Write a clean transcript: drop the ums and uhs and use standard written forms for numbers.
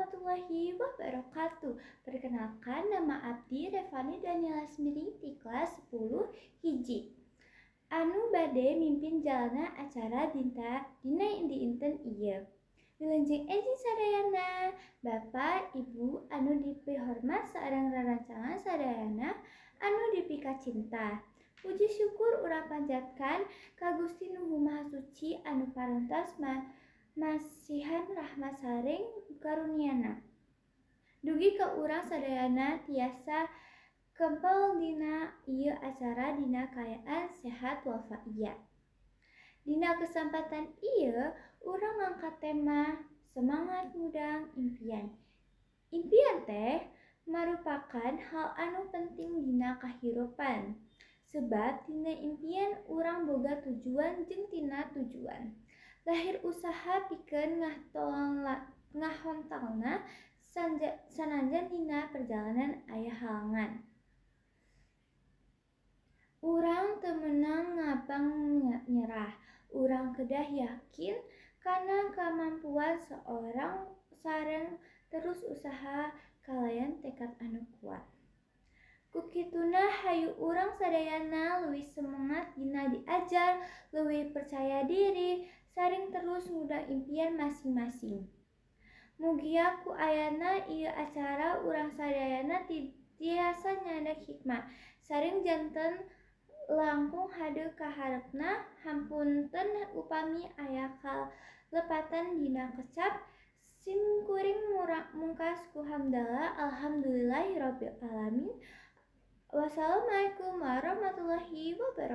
warahmatullahi wabarakatuh. Perkenalkan, nama abdi Revani Daniela Smiring di kelas 10 hiji. Anu bade mimpin jalana acara dinta dina dinten ieu. Wilujeng enjing sadayana, Bapak, Ibu anu dipihormat sareng rerencangan sadayana anu dipikacinta. Puji syukur urang panjatkan ka Gusti Nu Maha Suci anu parantos masihan rahmat sareng karuniana dugi ka urang sadayana tiasa kempel dina ieu acara dina kaayaan sehat walafiat. Dina kesempatan ieu urang ngangkat tema semangat ngudang impian. Impian teh marupakan hal anu penting dina kahirupan. Sebab tina impian urang boga tujuan jeung tina tujuan lahir usaha pikeun ngahontalna, sanajan dina perjalanan aya halangan. Urang teu meunang ngabang nyerah. Urang kedah yakin kana kamampuan sorangan sareng terus usaha kalayan tekad anu kuat. Ku kituna, hayu urang sadayana leuwih semangat dina diajar, leuwih percaya diri, sareng terus ngudang impian masing-masing. Mugia ku ayana ieu acara urang sadayana tiasa nyandak hikmah sareng janten langkung hade ka harepna. Hapunten upami aya kalepatan dina kecap. Sim kuring mungkas ku hamdalah, alhamdulillahirabbil alamin. Wassalamualaikum warahmatullahi wabarakatuh.